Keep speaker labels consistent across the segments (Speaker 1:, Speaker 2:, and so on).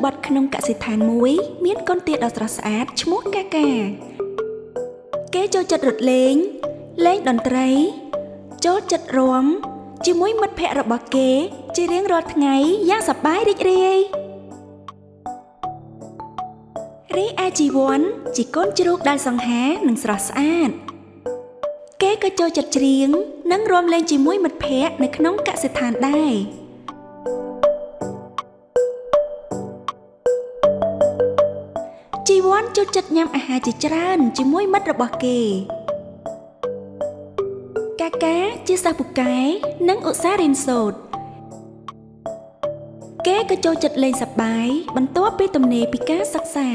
Speaker 1: បទក្នុងកសិដ្ឋានមួយ មានកូនទាដ៏ស្រស់ស្អាតឈ្មោះកាកាគេចូលចិត្តរត់លេង លេងតន្ត្រី ចូលចិត្តរាំជាមួយមិត្តភ័ក្តិរបស់គេ ជារៀងរាល់ថ្ងៃយ៉ាងសប្បាយរីករាយរីឯជីវ័នជាកូនជ្រូកដែលសង្ហានិងស្រស់ស្អាត គេក៏ចូលចិត្តច្រៀង និងរាំលេងជាមួយមិត្តភ័ក្តិនៅក្នុងកសិដ្ឋានដែរ ជីវ័នចូលចិត្តញ៉ាំអាហារជាច្រើនជាមួយមិត្តរបស់គេ កាកាជាសិស្សពូកែនិងឧស្សាហ៍រៀនសូត្រគេក៏ចូលចិត្តលេងសប្បាយបន្ទាប់ពីទំនេរពីការសិក្សា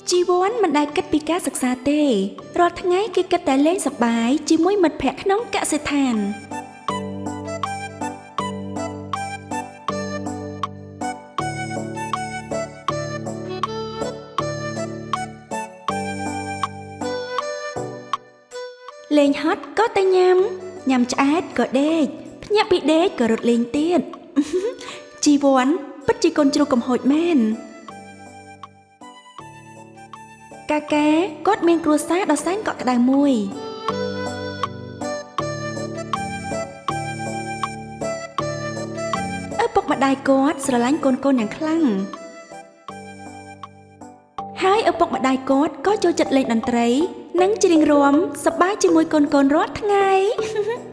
Speaker 1: ជីវ័នមិនដែលគិតពីការសិក្សាទេរាល់ថ្ងៃគេគិតតែលេងសប្បាយជាមួយមិត្តភ័ក្តិក្នុងកសិដ្ឋាន លេងហត់ក៏តែញ៉ាំញ៉ាំឆ្អែតក៏ដេកភ្ញាក់ពីដេកក៏រត់លេងទៀត ជីវ័នពិតជាកូនជ្រូកកំហូចមែនកាកាគាត់មានគ្រួសារដ៏សែនកក់ក្ដៅមួយឪពុកម្ដាយគាត់ស្រឡាញ់កូនៗយ៉ាងខ្លាំងហើយឪពុកម្ដាយគាត់ក៏ចូលចិត្តលេងតន្ត្រី និងច្រៀងរាំសប្បាយជាមួយកូនៗរាល់ថ្ងៃ។